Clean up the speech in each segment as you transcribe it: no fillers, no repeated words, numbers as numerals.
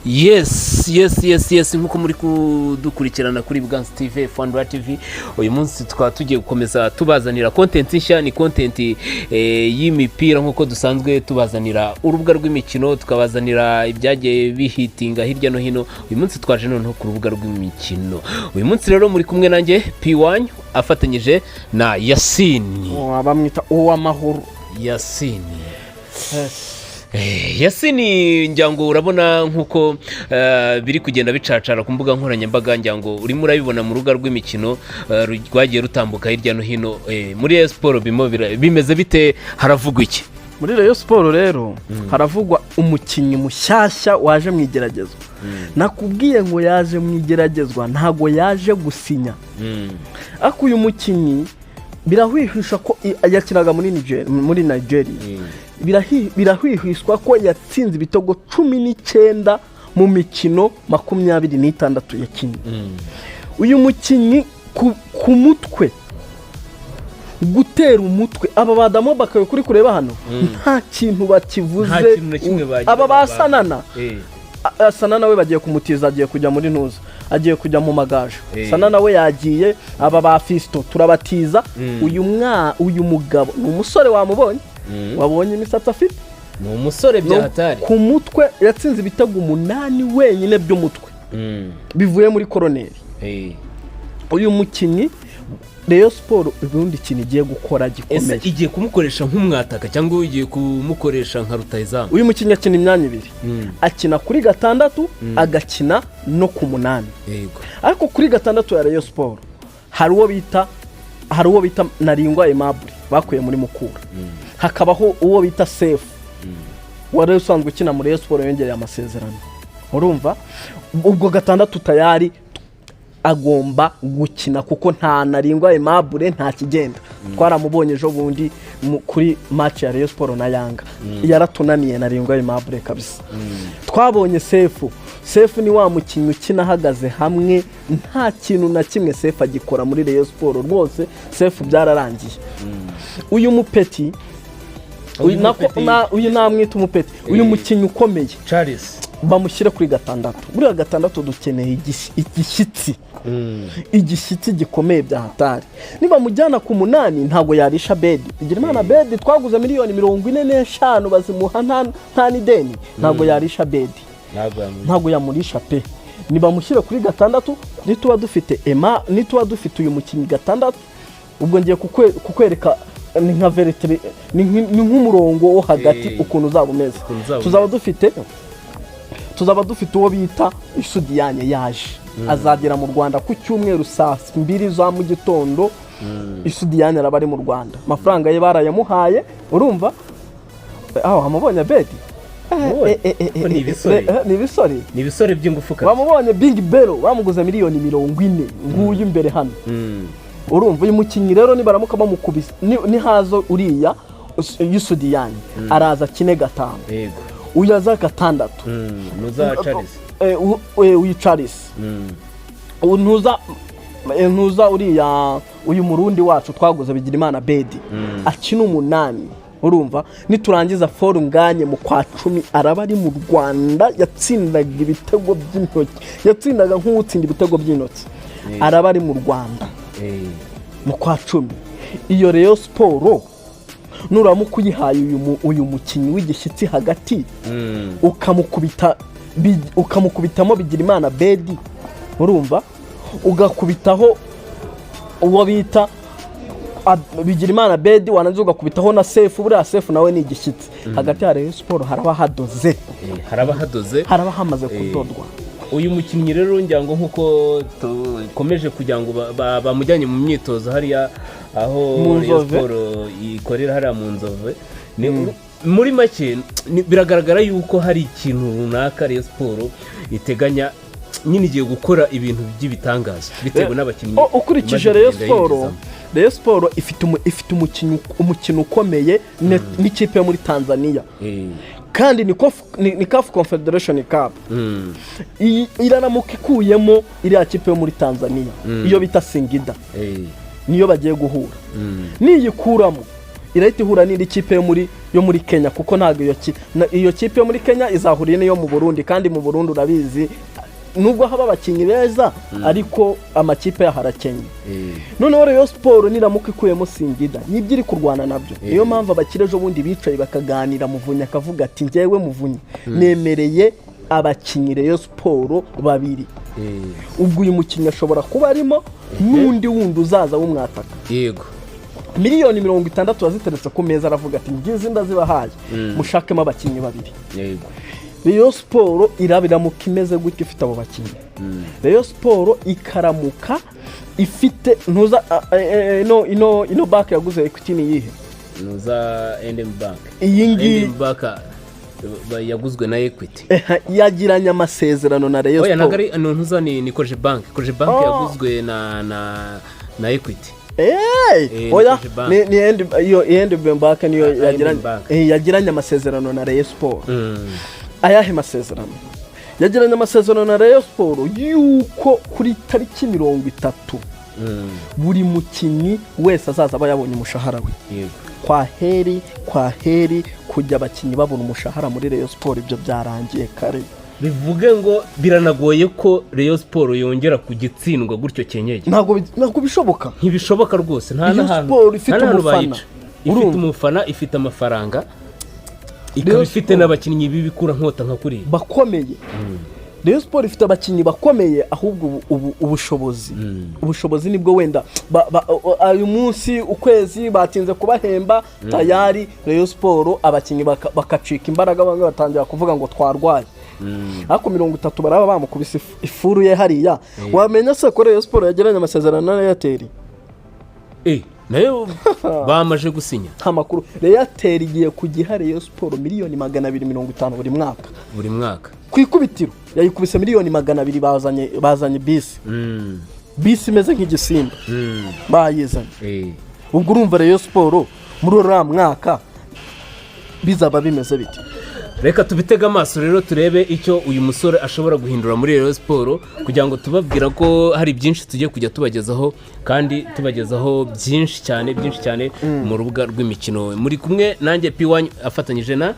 Yes, nkuko muri kudukurikirana kuri Bwansi TV, Fandura TV, uyu munsi tukaba tugiye gukomeza tubazanira content nshya. Ni content y'imipira, nkuko dusanzwe tubazanira urubuga rw'imikino, tukabazanira ibyagiye bihitinga hirya no hino. Uyu munsi twaje noneho ku rubuga rw'imikino. Uyu munsi rero muri kumwe nanjye P1 afatanyije na Yasini. Bamwita Uwamahoro. Yasini. Yasini, ngira ngo urabona nk'uko biri kugenda bicacara ku mbuga nkoranyambaga. Ngira ngo urimo urabibona mu rubuga rw'imikino rwagiye rutambuka hirya no hino. Muri Rayon Sports bimeze bite? Haravugwa iki? Muri Rayon Sports rero haravugwa umukinnyi mushyashya waje mu igeragezwa. Nakubwiye ngo yaje mu igeragezwa, ntabwo yaje gusinya. Ariko uyu mukinnyi birahwihwisha ko yakinaga muri Nigeria. Birahwihwiswa ko yatsinze ibitego 19 mu mikino 26 yakinnye. Uyu mukinnyi ku mutwe, gutera umutwe, aba badamu bakawe kuri kureba hano nta kintu bakivuze. Nta kintu na kimwe bagira. Aba ba Sanana, Sanana we bagiye kumutiza, agiye kujya muri ntuza, agiye kujya mu Magaju. Sanana we yagiye. Aba ba Fisito turabatiza. Uyu mugabo ni umusore, wamubonye? Wabonye imisatsi afite? Ni umusore bya hatari. Ku mutwe yatsinze ibitego 8 wenyine by'umutwe bivuye muri koroneri. Uyu mukinnyi, Rayon Sports ubundi ikintu igiye gukora Ese gikomeye, igiye kumukoresha nk'umwataka cyangwa igiye kumukoresha nka rutayizamu? Uyu mukinnyi akina imyanya ibiri: akina kuri 6, agakina no ku 8. Ariko kuri 6 ya Rayon Sports hari uwo bita Naringwa Aimable bakuye muri Mukura, hakabaho uwo bita Sefu wari usanzwe ukina muri Rayon Sports, yongereye amasezerano. Urumva ubwo 6 tayari agomba gukina, kuko nta Naringwa Aimable, nta kigenda. Twaramubonye ejo bundi kuri match ya Rayon Sports na Yanga, yaratunaniye Naringwa Aimable kabisa. Twabonye Sefu. Sefu ni wa mukinnyi ukina ahagaze hamwe, nta kintu na kimwe Sefu agikora muri Rayon Sports rwose. Sefu byararangiye. Uyu mupeti uyu Uyu mupeti- uyu namwita umupeti, uyu mukinnyi ukomeye Charles. bamushyire kuri 6. Buriya 6 dukeneye igishyitsi, igishyitsi gikomeye bya hatari. Nibamujyana ku 8 ntabwo yarisha Bedi Bigirimana. Bedi twaguze miliyoni 45, bazimuha nta n'ideni. Ntabwo yarisha Bedi. Ntabwo yamurisha. Ntabwo yamurisha pe. Nibamushyire kuri 6. Nituba dufite ema, nituba dufite uyu mukinnyi 6, ubwo ngiye kukwereka ni nka veritiri, ni nk'umurongo wo hagati ukuntu uzaba umeze. Ukuntu uzaba Tuzaba umeze. dufite uwo bita Isudiyanye, yaje, azagera mu Rwanda ku cyumweru saa 2 za mu gitondo. Isudiyanye araba ari mu Rwanda, amafaranga ye barayamuhaye. Urumva aho wamubonye Bedi? Mubonye? Ko ni ibisore. Ni ibisore. Ni ibisore by'ingufu kabisa. Wamubonye Bingi Bero bamuguze miliyoni 40, nguyu imbere hano. Urumva uyu mukinnyi rero nibaramuka bamukubise, nihaza uriya Yusudiyani, araza akine 5, uyu aza 6. Nuza Charles. Uyu Charles, ntuza uriya, uyu Murundi wacu twaguze Bigirimana Bedi akina 8. Urumva niturangiza Fall Ngagne mu kwa 10 araba ari mu Rwanda. Yatsindaga ibitego by'intoki, yatsindaga nk'utsinda ibitego by'intoki. Araba ari mu Rwanda mu kwa 10. Iyo Rayon Sports nuramuka uyihaye uyu mukinnyi w'igishyitsi hagati, ukamukubitamo Bigirimana Bedi, urumva ugakubitaho uwo bita Bigirimana Bedi, warangiza ugakubitaho na Sefu. Buriya Sefu nawe ni igishyitsi. Hagati ya Rayon Sports haraba hadoze. Haraba hadoze. Haraba hamaze kudodwa. Uyu mukinnyi rero ngira ngo nk'uko dukomeje kugira ngo bamujyanye mu myitozo hariya aho Mu Rayon Nzove. Sports ikorera hariya mu Nzove. Muri make biragaragara yuko hari ikintu runaka Rayon Sports iteganya nyine, igiye gukora ibintu by'ibitangaza bitewe n'abakinnyi Ukurikije imaze Rayon kugenda Sports, yinjizamo. Rayon Sports ifite umukino ukomeye n'ikipe yo muri Tanzania, kandi ni CAF Confederation Cup. Iyi iraramuka ikuyemo iriya kipe yo muri Tanzania, iyo bita Singida, niyo bagiye guhura. Niyikuramo Irahita ihura n'indi kipe yo muri Kenya, kuko ntabwo iyo kipe yo muri Kenya izahurira n'iyo mu Burundi. Kandi mu Burundi urabizi, nubwo haba abakinnyi beza, ariko amakipe yaho arakennye. Noneho Rayon Sport niramuka ikuyemo Singida, nibyo iri kurwana nabyo. Niyo mpamvu abakire ejo bundi bicaye bakaganira, Muvunyi akavuga ati: "Njyewe Muvunyi nemereye abakinnyi Rayon Sport babiri." Ubwo uyu mukinnyi ashobora kuba arimo n'undi wundi uzaza w'umwataka. 60 miliyoni yaziteretse ku meza, aravuga ati: "Ngizi ndazibahaye, mushakemo abakinnyi babiri." Rayon Sport irabiramuka imeze gutya, ifite abo bakinnyi. Rayon Sport ikaramuka ifite ntuza ino banki yaguze Equity ni iyihe? Nuza I&M Bank. Iyi ngiyi. I&M Bank yaguzwe na Equity. Yagiranye amasezerano na Rayon Oya, ntabwo Sport. ari ntuza, ni Cogebanque. Cogebanque Oh. yaguzwe na Equity. Oya. Ni Cogebanque. Ni iyo I&M Bank niyo I&M yagiranye Bank. Yagiranye amasezerano na Rayon Sport. Ayahe masezerano? Yagiranye amasezerano na Rayon Sport yuko kuri tariki 30 buri mukinnyi wese azaza aba yabonye umushahara we. Kwa heri, kwa heri. Kujya abakinnyi babona umushahara muri Rayon Sport, ibyo byarangiye kare. Bivuge ngo biranagoye ko Rayon Sport yongera kugitsindwa gutyo kenyege. Ntabwo bishoboka. Ntibishoboka rwose, nta Rayon n'ahantu Sport ifite nta n'ahantu umufana. bayica. Ifite Urumva? umufana, ifite amafaranga, ikaba Rayon ifite Sport- n'abakinnyi b'ibikura nkota nka kuriya. Bakomeye. Rayon Sport ifite abakinnyi bakomeye, ahubwo ubushobozi nibwo wenda uyu munsi ukwezi batinze kubahemba, tayari Rayon Sport abakinnyi bakacika imbaraga, bamwe batangira kuvuga ngo twarwaye. Ariko 30 baraba bamukubise ifuru ye hariya. Wamenya se ko Rayon Sport yagiranye amasezerano na Airtel? Nayo bamaje gusinya? Nta makuru. Airtel igiye kugiha Rayon Sport 250 miliyoni buri mwaka. Buri mwaka. Ku ikubitiro yayikubise 200 miliyoni. Bazanye bisi, bisi imeze nk'igisimba, bayizanye. Ubwo urumva Rayon Sport muri uriya mwaka bizaba bimeze bite? Reka tubitege amaso rero, turebe icyo uyu musore ashobora guhindura muri Rayon Sport, kugira ngo tubabwira ko hari byinshi tugiye kujya tubagezaho, kandi tubagezaho byinshi cyane, byinshi cyane mu rubuga rw'imikino. Muri kumwe nanjye P1 afatanyije na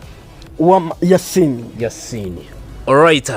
Uwa Yasini. Yasini. Alright.